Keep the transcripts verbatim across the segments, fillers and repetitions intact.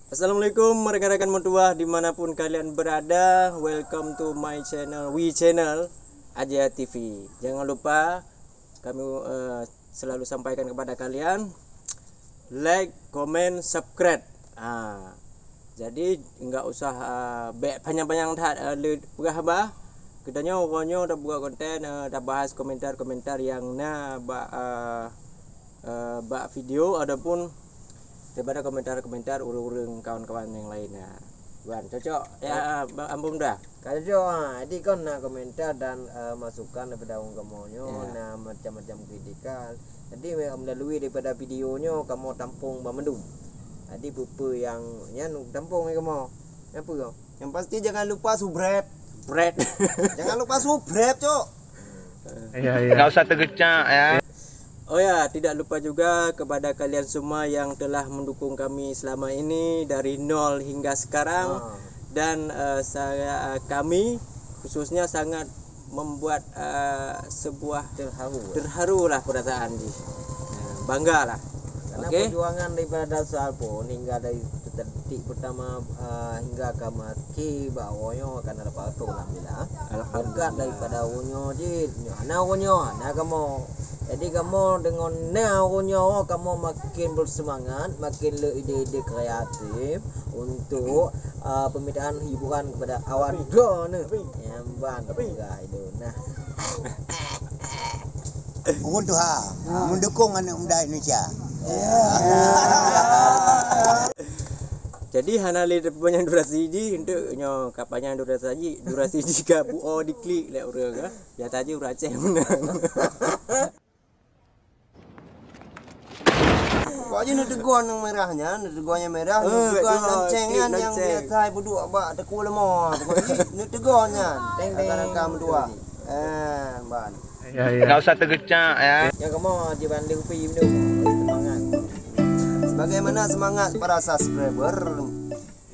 Assalamualaikum rekan-rekan meutuwah dimanapun kalian berada. Welcome to my channel, we channel Aja T V. Jangan lupa kami eh, selalu sampaikan kepada kalian, like, komen, subscribe. Ha. Jadi enggak usah eh, bèk panyang-panyang that eh, le peugah haba. Geutanyoe uroe nyoe tabuka konten eh, tabahas komentar-komentar nyang na bak eh, eh, bak video ataupun daripada komentar-komentar ureueng-ureueng kawan-kawan nyang laén. Ha. Wan, cocok ya, Bang Ambum dah? Ka cocok, ha. Jadi kon na komentar dan eh, masukan daripada ureueng kamoe nyoe, Ya. na macam-macam kritikan. Jadi melalui daripada video nyoe kamoe tampung banmandum. Jadi peue-peue nyang nyan tampung lé kamoe. Nyan peue? Yang pasti jangan lupa subscribe. Subscribe. Jangan lupa subscribe, cok. Ya, ya. Nggak usah tergecak ya. Oh ya, tidak lupa juga kepada kalian semua yang telah mendukung kami selama ini dari nol hingga sekarang. Ah. Dan eh, saya, kami khususnya sangat membuat eh, sebuah Terharu. terharu lah perasaan jih. Eh, bangga lah. Karena Oke. perjuangan daripada dasar pun hingga dari detik pertama eh, hingga ke akhir bak uroe nyoe akan ada pahala, alhamdulillah. Alhamdulillah. Berkat daripada uroe nyoe jih, nyoe hana uroe nyoe, hana kamoe. Jadi kamoe deungon na uroe nyoe kamoe makin bersemangat, makin le ide-ide kreatif untuk eh, permintaan hiburan kepada awak droeneuh. Nyang ban peugah itu. Nah. Ureueng tuha mendukung aneuk muda Indonesia. Jadi hana lé panyang durasi jih, untuk nyoe ka panyang durasi jih, durasi jih ka buo diklik lé ureueng ka. Biasa jih ureueng Aceh meunan. Wah, jih neuteugor nyang merah nyan, neuteugor nyang merah, Eh, neuteugor betul, lonceng klik nyan nyang lonceng. biasa peuduek bak teukue leumô. Teugor jih, neuteugor nyan. Teng, teng. Rakan-rakan meutuwah. Eh, ban. Ya, ya. Nggak usah tergecak ya. Nyang kamoe jiban lé kupi minum. Semangat. Sebagaimana semangat para subscriber.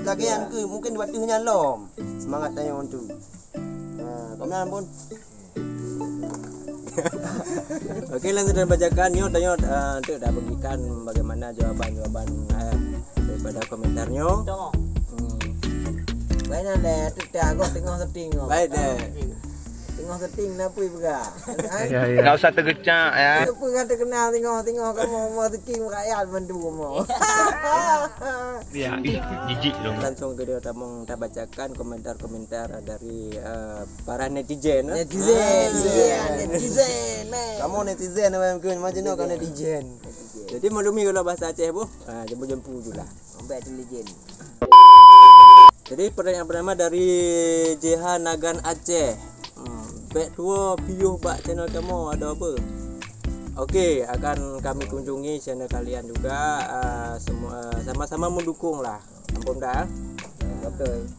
Lagèe nyan keuh, mungkin di ateueh nyan lom. Semangat tanyoe tu. Nah, keunan pun. Oke, langsung dibacakan. Nyoe, tanyoe, eh, untuk dah bagikan bagaimana jawaban-jawaban eh, daripada komentar nyoe. Hmm. Baik, nah, deh, tu dah, aku tengok setting, oh. Baik, deh. Tengok setting, kenapa peugah? Ya, ya. Nggak usah tergecak, ya. Kenapa kan terkenal tengok-tengok kamu, mau setting rakyat bantu kamu. Ya, ih, jijik dong. Langsung ke dia, tamong, tabacakan komentar-komentar dari eh, para netizen, eh. Netizen, Ah, iya, netizen. netizen, eh. Kamu netizen, apa yang kau macam tu, kau netizen. Jadi, maklumi kalau bahasa Aceh, boh. Ah, jempu-jempu je lah. Sampai intelligent. Jadi, pertanyaan pertama dari J H Nagan Aceh. Hmm, bèk tuwo piôh bak channel kamoe, ada apa? Oke, akan kami kunjungi channel kalian juga. Ah, semua, sama-sama mendukung lah. Ampôn dah. Betul.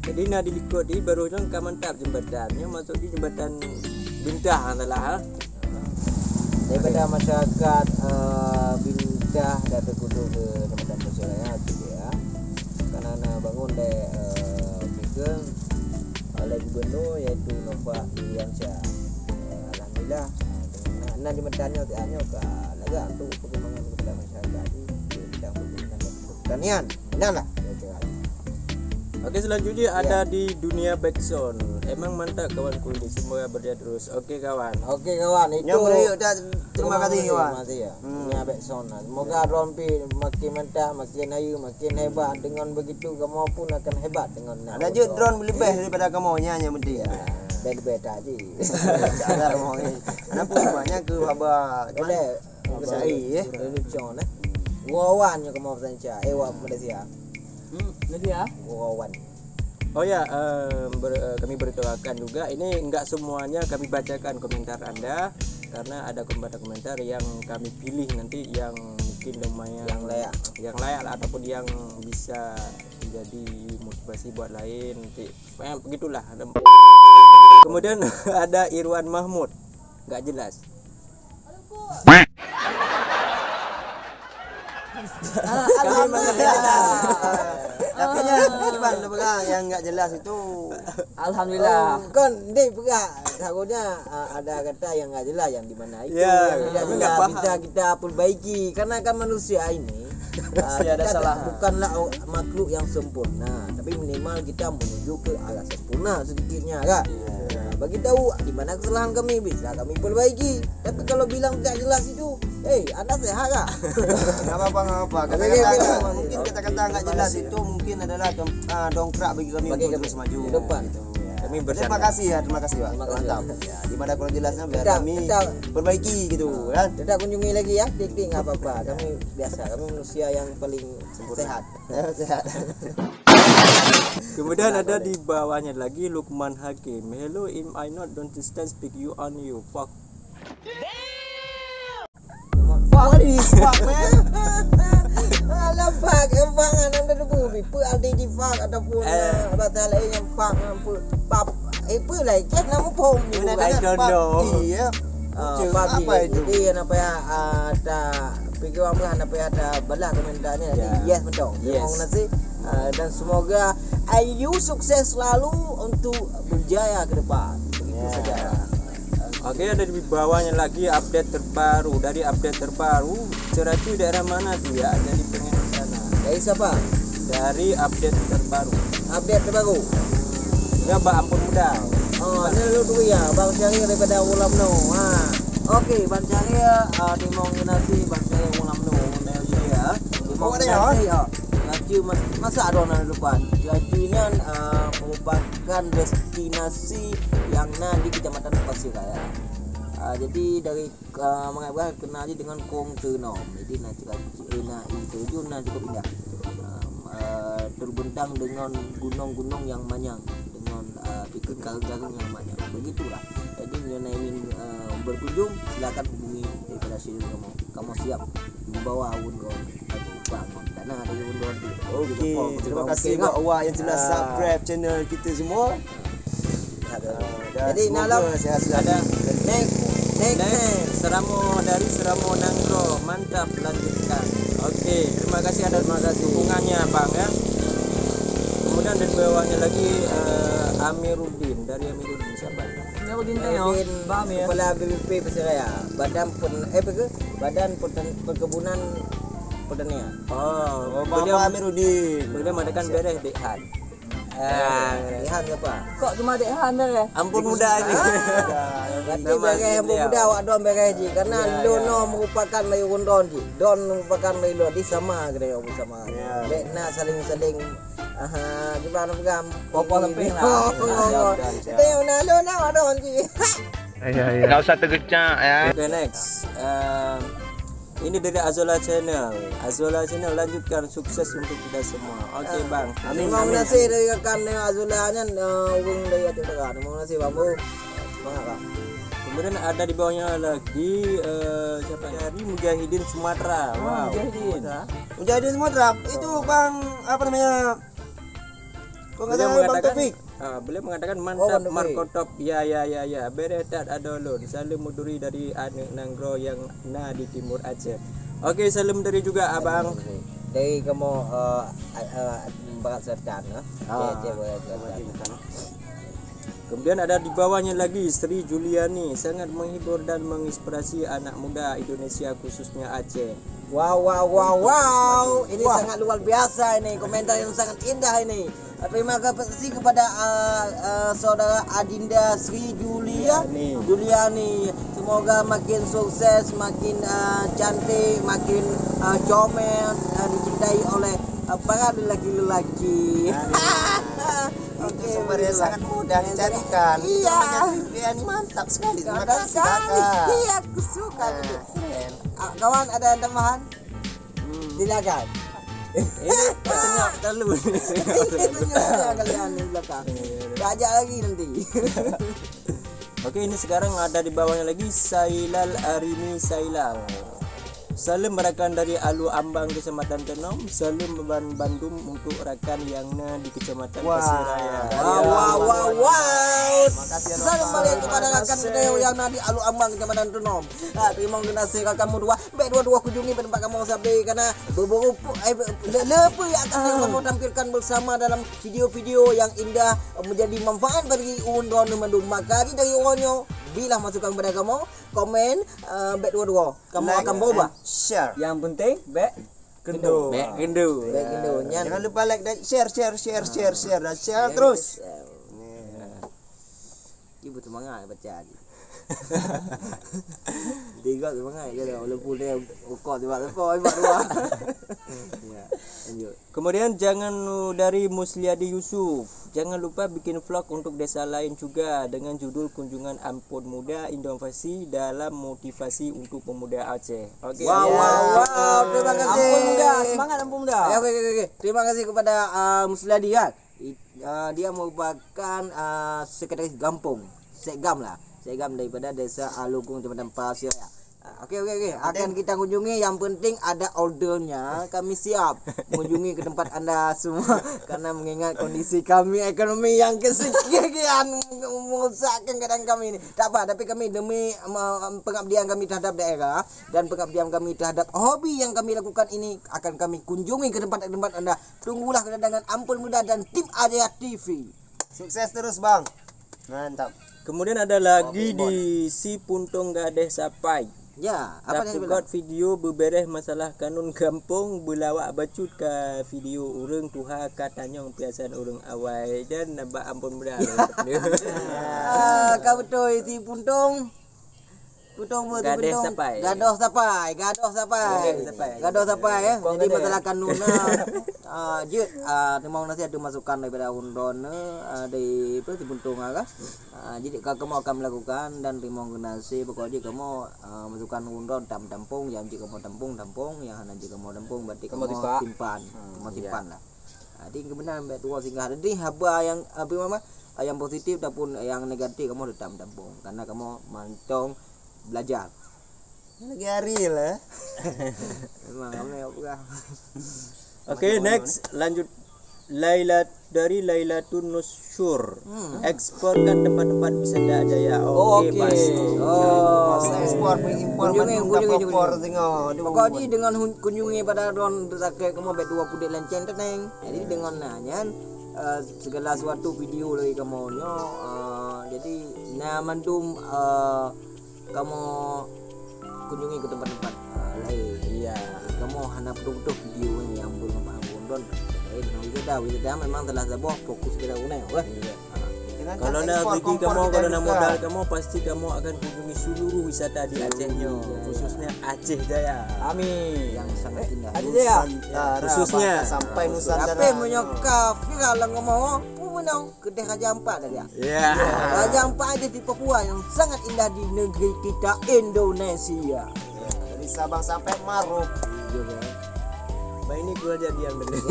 Jadi na di likot di baru nyoe ka mantap jembatan. Nyoe masuk di jembatan Bintah salah, ha? Daripada masyarakat eh, Bintah dan terkutuk ke Kecamatan Bosiraya juga ya. Karena na bangun dari eh, Bikeng oleh gubernur iaitu Nova Iriansyah. Eh, alhamdulillah, eh, na, na jembatan nyoe tiap nyoe ka lagak untuk perkembangan kepada masyarakat di bidang perkebunan dan pertanian. Benar lah. Oke, selanjutnya Ya. ada di dunia backsound. Emang mantap kawanku ini, semoga berjaya terus. Oke kawan. Oke kawan, itu Yang beri ucap terima kasih, Terima kawan. kasih ya. Hmm. Dunia backsound lah. Semoga drone pi makin mantap, makin ayu, makin hebat. Dengan begitu kamu pun akan hebat dengan nak Ada je drone. drone lebih daripada kamu, nya yang penting. Ya, lebih-lebih tak je. Ada kamu ni. Kenapa banyak ke haba? Boleh. Besai, eh? Lelucon, eh? Wawan nyoe kamoe Malaysia. Eh, wak Malaysia. Hmm, Malaysia? Wawan. Oh ya, eh, ber- eh, kami beritahukan juga, ini enggak semuanya kami bacakan komentar anda, karena ada komentar-komentar yang kami pilih nanti yang mungkin lumayan Yang layak. yang layak lah, ataupun yang bisa menjadi motivasi buat lain nanti. Eh, begitulah. Kemudian ada Irwan Mahmud, nggak jelas. Kami mengerti. Tapi nyan, Iban, peugah yang enggak jelas itu. Alhamdulillah. Oh, kan, dek peugah. Takutnya, ah, ada kata yang enggak jelas yang di mana itu. Ya, yang tidak jelas. Bisa kita perbaiki. Karena kan manusia ini, ah, kita bukanlah o-, makhluk yang sempurna. Tapi minimal kita menuju ke arah sempurna sedikitnya, kan? Nah, bagi tahu di mana kesalahan kami, bisa kami perbaiki. Tapi kalau bilang tidak jelas itu, "Hei, anda sehat tak?" Nggak apa-apa, nggak apa-apa. Kata-kata, mungkin kata-kata nggak jelas itu mungkin adalah, ah, dongkrak bagi kami untuk terus maju. Ke depan. Gitu, ya. Terima kasih ya, terima kasih, Pak. Terima kasih. Mantap. Ya, di mana kurang jelasnya biar kami perbaiki gitu, kan? Tetap kunjungi lagi ya, titik nggak apa-apa. Kami biasa, kami manusia yang paling sehat. Sehat. Kemudian ada di bawahnya lagi Lukman Hakim. "Hello, am I not don't understand speak you on you. Fuck." Fuck is fuck, man. Alah, fuck, fuck, anak dah debu. Apa arti di fuck ataupun, eh, bahasa lain yang fuck, apa? Pap, eh, apa lah, kan nama pom. I don't know. Iya. Ah, Cik, apa itu? Jadi, apa ya, ah, tak fikir orang belah, apa ya, tak balas komentarnya. Jadi, yes, betul. Terima kasih. Ah, dan semoga Ayu sukses selalu untuk berjaya ke depan. Begitu saja. Oke, ada di bawahnya lagi update terbaru. Dari update terbaru, Seracu daerah mana tu ya? Jadi pengen ke sana. Dari siapa? Dari update terbaru. Update terbaru. Ya, Bang Ampun Muda. Oh, ni lu tu ya, Bang Syahrir daripada Ulam No. Ha. Okey, Bang Syahrir, ah, terima kasih, Bang Syahrir Ulam No. Terima kasih, ya. Terima kasih, ya. Seracu mas-, masa ada orang lupa. Seracu nyan, ah, merupakan destinasi yang na di Kecamatan Pasir Raya. Ah, jadi dari, ah, Mangat Beurat kenal je dengan Kong Teunom. Jadi na cukup, eh, na itu je na cukup indah. Ah, ah, terbentang dengan gunung-gunung yang manyang, dengan, ah, ikon karang-karang yang manyang. Begitulah. Jadi nyoe na ingin, ah, berkunjung, silakan hubungi daripada sini kamu. Kamu siap membawa awon kau. Bangun. Tanah ada yang mundur tu. Okey, terima kasih buat awak yang sudah subscribe channel kita semua. Ah, dan jadi, semoga sehat selalu. Ada next, next, next. Seramo dari Seramo Nanggroe. Mantap, lanjutkan. Okey, terima kasih atas dukungannya, Bang, ya. Kemudian dari bawahnya lagi, eh, Amiruddin, dari Amiruddin siapa? Amiruddin Teo, Bang Amir. Kepala B P P Pasir Raya. Badan Pen-, eh, apa ke? Badan Perten-, Perkebunan Pertanian. Oh, Bapak Amiruddin. Beliau mengatakan bereh Dek Han. Ah, Dek Han siapa? Kok cuma Dek Han bereh? Ampun Muda ni. Ah, berarti bereh Ampun Muda, awak don bereh ji. Karena lo no merupakan layu don ji. Don merupakan layu don. Di sama kena yang sama. Ya. Dek na saling-saling, aha, gimana pegang? Popo lempeng lah. Kita yang na lo na awak don ji. Ya, ya. Enggak usah tergecak ya. Okay, next. Eh, Ini dari Azola Channel. Azola Channel, lanjutkan, sukses untuk kita semua. Oke, Bang. Amin. Terima kasih dari rakan Neo Azola nyan, eh, ureueng dari Aceh Utara. Terima kasih, Bang Bro. Semangat, Bang. Kemudian ada di bawahnya lagi, eh, siapa? Dari Mujahidin Sumatera. Wow. Mujahidin. Sumatera. Mujahidin Sumatera. Itu Bang, apa namanya? Kok nggak salah, Bang Taufik? Ah, beliau mengatakan, "Mantap, Marco Top." Ya, ya, ya, ya. Bereh that adoe lôn. Salam meuduri dari aneuk nanggroe nyang na di Timur Aceh. Oke, salam dari juga, Abang. Dari kamoe, eh, eh, Barat Selatan, eh. Ah. Aceh, Aceh Barat Selatan. Kemudian ada di bawahnya lagi, Sri Juliani. "Sangat menghibur dan menginspirasi anak muda Indonesia, khususnya Aceh." Wow, wow, wow, wow. Ini sangat luar biasa ini. Komentar yang sangat indah ini. Terima kasih kepada, uh, uh, saudara Adinda Sri Julia-, Juliani. Juliani. Semoga makin sukses, makin, uh, cantik, makin, uh, comel, uh, dicintai oleh, uh, para lelaki-lelaki. Amin. Oke, itu sumber yang sangat mudah dicarikan. Iya. Itu namanya Juliani, mantap sekali. Terima kasih, Kakak. Iya, aku suka gitu. Keren. Ah, kawan, ada yang tambahan? Hmm. Silakan. Ini senyap terlalu. Senyap kalian di belakang. Iya, iya. Tak ajak lagi nanti. Oke, ini sekarang ada di bawahnya lagi, Sailal Arini Sailal. Salam rakan dari Alu Ambang, Kecamatan Tenom. Salam ban bandum untuk rakan yang na di Kecamatan Wah. Pasir Raya. Wah, wah, wah, wah. Makasih, Alu Salam Ambang. Balik kepada rakan kita yang na di Alu Ambang, Kecamatan Tenom. Ah, terima kasih rakan meutuah. Bèk dua-dua kunjungi tempat kamoe sabe, karena beberapa, eh, be-, le-, leupeu yang akan kamoe tampilkan bersama dalam video-video yang indah, eh, menjadi manfaat bagi ureueng droeneuh mandum. Maka di dari uroe nyoe, bilah masukan kepada kamoe, komen, eh, bèk dua-dua. Kamoe Like akan berubah. And share. Yang penting bèk Kendo. Bèk kendo. Bèk kendo. Nyan. Jangan lupa like dan share, share, share, share, share dan share terus. Share. Ibu semangat baca lagi. Tiga semangat je lah, walaupun dia rukuk sebab apa, sebab dua. Ya, lanjut. Kemudian jangan dari Musliadi Yusuf. Jangan lupa bikin vlog untuk desa lain juga dengan judul Kunjungan Ampon Muda, Inovasi dalam Motivasi untuk Pemuda Aceh. Oke. Wow, wow, wow. Terima kasih. Ampon Muda, semangat Ampon Muda. Ya, oke, oke, oke. Terima kasih kepada, uh, Musliadi, kan. I-, uh, dia merupakan, uh, sekretaris gampong, Sekgam lah. Sekgam daripada Desa Alukung, Kecamatan Pasir Raya. Ah, oke, oke, oke. Akan kita kunjungi, yang penting ada ordernya, kami siap mengunjungi ke tempat anda semua. Karena mengingat kondisi kami ekonomi yang kesekian merusakkan keadaan kami ini. Tak apa, tapi kami demi, em, pengabdian kami terhadap daerah dan pengabdian kami terhadap hobi yang kami lakukan ini akan kami kunjungi ke tempat-tempat anda. Tunggulah kedatangan Ampon Muda dan tim Arya T V. Sukses terus, Bang. Mantap. Kemudian ada lagi di Si Puntong Gadeh Sapai. Ya, apa dia bilang? Tapeugöt video beubeureh masalah kanun gampông, beulawak bacut ka video ureueng tuha ka tanyong piasan ureueng awai dan nabak Ampon Muda. Ah, ka beutôi Si Puntong. Puntong, Gadeh Puntong. Sapai. Gadoh Sapai, Gadoh Sapai. Gadeh Sapai. Gadoh Sapai, ya. Jadi masalah kanun, ah, jeuet, ah, terima kasih ada masukan daripada Undon, ah, dari apa, Si Puntong, ah, kan? Ah, jadi ka-, kamoe akan melakukan dan terima kasih. Pokok jih kamoe, ah, masukan Undon tam-, tampung, yang jih kamoe tampung, tampung, yang hana jih kamoe tampung, berarti kamoe simpan. Kamoe simpan lah. Ha, jadi keubeunaan bèk tuwoe singgah. Jadi haba nyang, apa nama, nyang positif ataupun nyang negatif kamoe teutap tampung. Karena kamoe mantong belajar. Lagi hari lah. Memang ramai orang pegang. Oke, next, lanjut. Lailat, dari Lailatun Nusyur. Hmm. Eksplorkan tempat-tempat wisata Jaya. Oh, oke, oke. Pas. Oh. Pas ekspor, mengimpor, kunjungi, bandum kunjungi, kapor, kunjungi. Tengok. Aduh. Pokok jih dengan hun-, kunjungi pada droen sakét kamoe bèk tuwoe pudek lanceng teneng. Jadi dengan na nyan, eh, segala sesuatu video lagi kamoe nyoe, eh, jadi na mandum, eh, kamoe kunjungi ke tempat-tempat, eh, lain. Iya. Kamoe hana beutôi-beutôi video ni yang belum paham London. Lain dengan wisata. Wisata memang telah saboh fokus kita guna, weh. Iya. Ha. Kalau na rezeki kamoe, kalau na modal kamoe, pasti kamoe akan kunjungi seluruh wisata di Aceh nyoe, khususnya Aceh Jaya. Amin. Yang sangat indah. Aceh Jaya. Nusantara, khususnya. Bahkan sampai Nusantara. Tapi meunyoe kafir kalau ngomong, apa menang? Keudeh Raja Ampat tadi, ya? Ya. Raja Ampat ada di Papua yang sangat indah di negeri kita, Indonesia. Dari Sabang sampai Merauke. Iya, kan? Abang ini keluar jadi yang benar.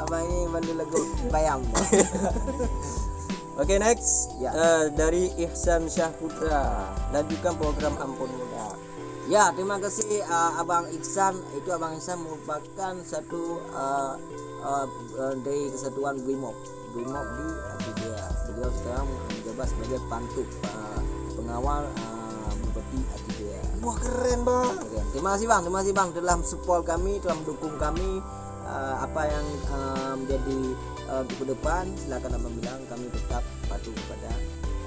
Abang ini bantu lagu bayam. Oke, next. Ya. Eh, dari Ihsan Syahputra. Lanjutkan program Ampon Muda. Ya, terima kasih, uh, Abang Ihsan. Itu Abang Ihsan merupakan satu, uh, uh, uh, dari kesatuan BRIMOB. BRIMOB di Aceh Jaya. Beliau sekarang menjabat sebagai pantun, uh, pengawal, uh, Bupati Aceh Jaya. Wah, keren, Bang. Keren. Terima kasih, Bang. Terima kasih, Bang, telah support kami, telah mendukung kami. Uh, apa yang, uh, menjadi, uh, ke depan, silakan Abang bilang. Kami tetap patuh kepada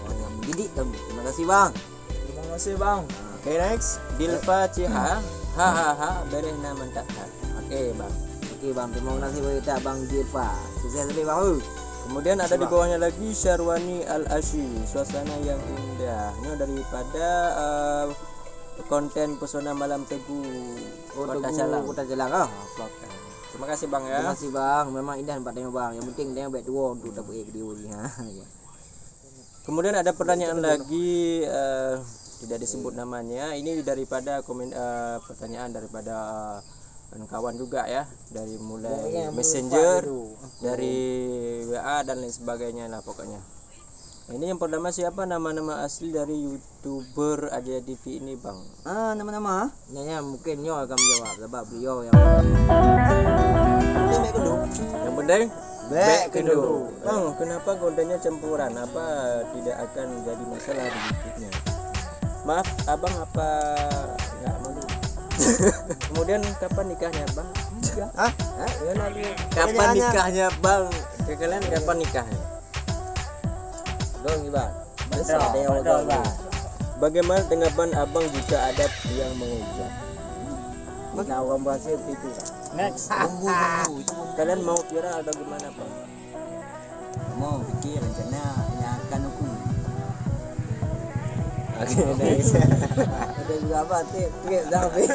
orang yang mendidik kami. Terima kasih, Bang. Terima kasih, Bang. Oke, next. Dilfa Ciha. Ha, ha, ha. Beres na mantap that. Oke, Bang. Oke, Bang. Terima kasih banyak, Bang Dilfa. Sukses terus, Bang. Kemudian ada di bawahnya lagi Syarwani Al Ashi. Suasana yang indah. Ini daripada, eh, konten Pesona Malam Teguh. Oh, Kota Teguh, Calang. Kota Calang, ah. Ah, vlog, kan. Terima kasih, Bang, ya. Terima kasih, Bang. Memang indah tempat tengok, Bang. Yang penting dia baik dua untuk dapat video ni, ha. Kemudian ada pertanyaan lagi, eh, tidak disebut namanya. Ini daripada komen, eh, pertanyaan daripada, eh, kawan juga ya, dari mulai Messenger, dari W A dan lain sebagainya lah pokoknya. Ini yang pertama, siapa nama-nama asli dari YouTuber Adia T V ini, Bang? Ah, nama-nama? Nyan, nyan mungkin nyoe akan menjawab sebab beliau yang Penting baik dulu. Yang penting Baik dulu. Bang, kenapa kontennya campuran? Apa tidak akan jadi masalah di YouTube-nya? Maaf, abang apa nggak malu? Kemudian kapan nikahnya, Bang? Hah? Hah? Ya, nanti. Kapan nikahnya, Bang? Kalian kapan nikahnya? Dong, Bang. Betul, betul, Bang. Bagaimana tanggapan abang jika ada yang mengejek? Nah, orang berhasil begitu. Next. Tunggu dulu. Kalian mau viral atau gimana, Bang? Mau fikir rencana yang akan aku. Oke, next. Ada juga apa? Tip, tip dah habis.